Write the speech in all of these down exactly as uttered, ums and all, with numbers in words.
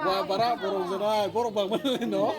Wa bara borok jonai, borok bangmani no.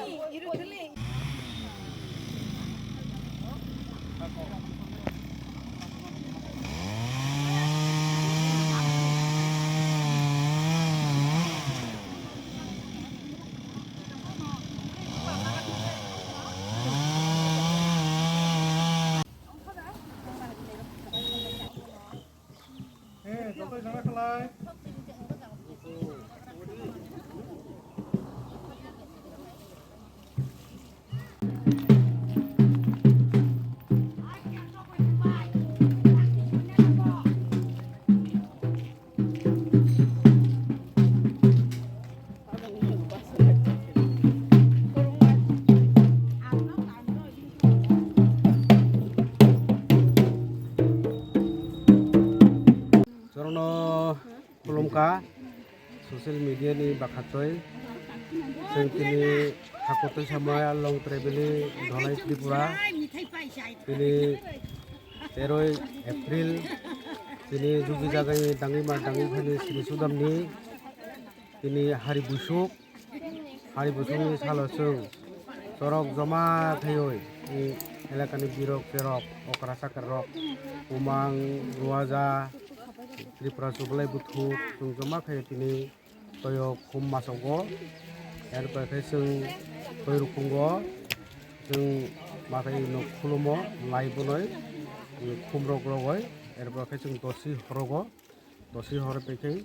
Chorono khulumkha, social media ni bakhatwi. Chwng tini hakutwi samaya Longtrai Valley, Dholai, Tripura. Tini teroi April, tini jugi jagani dangima dangiphaini sini sudamni tini hari busuk. Hari busukni salo chwng chorok joma khaiwi, elakani birok cherok, okra chakrarok, Umang, Ruaja, Tripura Suglai Buthuk, chwng joma khaiwi tini toyo khum masogo. Erpore khe chwng khoi rukungo, chwng mathai no khulumo, lai bonoi, khum rok rogoi, erpore khe chwng dosi horogo, dosi horo tei khe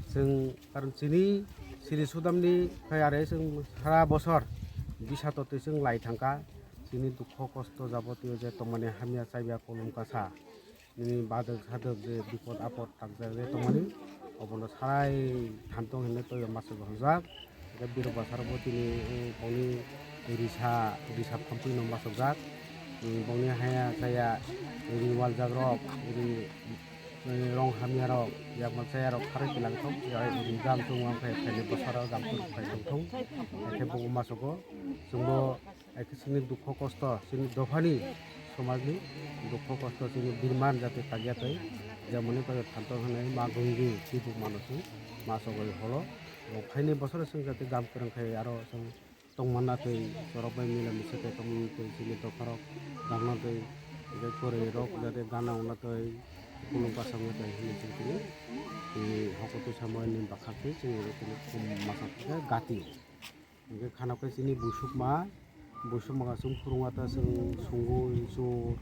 Chwng karon chini siri sudamni phai are chwng sara bosor bisato twi chwng lai thangkha. Chini dukho kosto jabotiyo je tongmani hamya chaiya kolom kasa. Nini badwk sadwk je bipod apod takjak je tongmani, obono sarai thantong hinwi toiyo masuk hojak. Hwnkhe birok bwsarokbo tini, eh, bongni risa, risa phampino masukjak. Hmm, bongni haya chaya ri waljakrok, ri, eh, rong hamyarok, yakma chayarok kharwi twlangthok, ya ri gam chumung khe phaini bwsarok gam chumung phai tongthung. Haikhe bo masugo chwngbo, haikhe chini dukho kosto, chini dophani somajni dukho kosto chini birman jate takya twi, jemoni koi thanto hwnwi ma gungdi tibuk mano chwng masugwi holo. Bo phaini bosoro chwng jate gam kwrwng khai aro chwng tongmana twi, chorok bai mila misa khe tongmani twi, chini dopharok gangna twi, tei kwrwirok jate gana ungna twi, kulung kasangna twi hwnwi chwng tini, tini hokotwi samoini bwkhak twi chini tini khum masa khe gati. Hwnkhe khana khe chini busukma, busukma khe chwng phwrwngma ta chwng sungo, insur,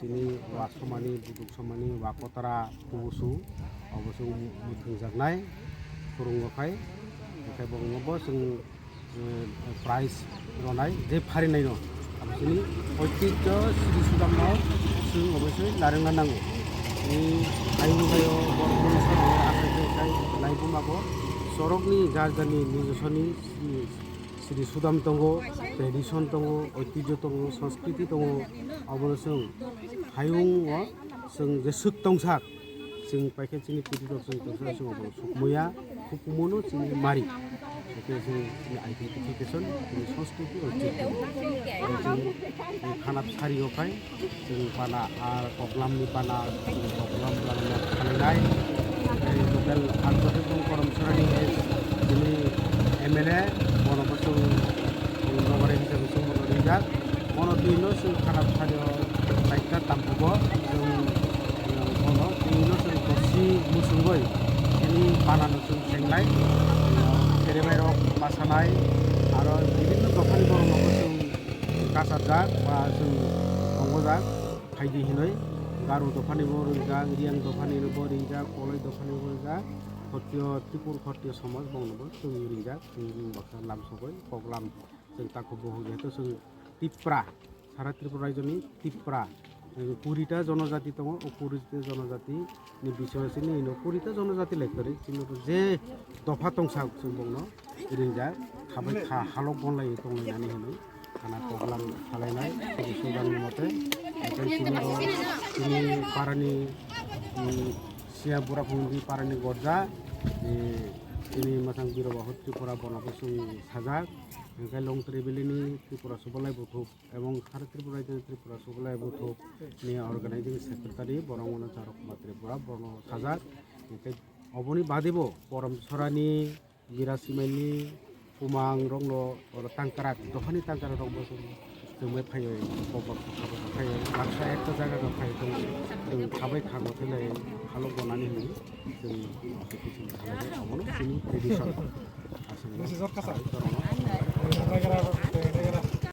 tini wasomani, buduk somani, wakotra, kubusu, obo chwng mwthangjaknai phwrwngo khai, hwnkhe bo wngbo chwng eh, prize rwnai je pharinai no. Abo chini oitijyo sri sudamno chwng obosoi narwkna nango. Tini ayung bayo borok mungsa rok asai khe khai lai buma bo chorokni jar jarni nijosoni sri, sri sudam tongo, tradition tongo, oitijyo tongo, sanskriti tongo, obono chwng hayungo chwng jeswk tongsak. Chwng paikhe chini pwtwi rok chwng tongsa chwng bo sukmuya, hukumu no chini mari. Hwnkhe chwng chini identification, chini sanskriti o chwng, chwng khana sari o khai, chwng pana, ah, koklam ni pana, chwng koklam pana khanai nai. Tei local Anjali Bung Korom Sarani, chini M L A, bono bo chwng, chwng nogari hisabe chwng bono rijak. Bono twi no chwng khana sari o paikha tampugo, chwng, eh, bono twi no chwng kosi musu Chini banano chwng chenglai, serebairok masanai, aro bibinno dophani borokno chwng kasarjak ba chwng tongojak, phaidi hinwi Garo dophani bo ringjak, Riyang dophani bo ringjak, Koloi dophani bo ringjak, Khottiyo, Tripur Khottiyo somaj bongno bo chwng ringjak, chwng baksa lam sogwi kok lam. Chwng takhuk bukhuk jehetu chwng Tipra, sara Tripura rajyoni Tipra, eh, kurita jonojati tongo, o kurita jonojati ni bisingo chini ino kurita jonojati lai kwrwi, chini je dopha tongsa chwng bongno ringjak, khabai kha halok gonlai tonglainani hinwi khana kok lam salainai, chini swbangni mote, hwnkhe chini oro chini parani, mm, siya bura phungdi parani gorja, eh, chini mwthang Biro Bahu Tripura bono bo chwng sajak, hwnkhe Longtri Valley ni Tripura Subalai Buthuk, Ebong Sara Tripura Rajyani Tripura Subalai Buthuk ni Organizing Secretary, borok wngmano Charok Kumar Tripura, borokno sajak. Hwnkhe oboni badebo Porom Sorani, Bira Simaini, Kumang rokno oro tangkrak, dophani tangkrak rokbo chwng, chwngbai phaiwi, kokborok kha phaiwi, baksa ekta jaga rok phaiwi tongwi, chwng khabai kha gothelai halok gonani hinwi chwng, chwng khalai, obono chini tradition. Aswk. Besi jor kasa. Chwng.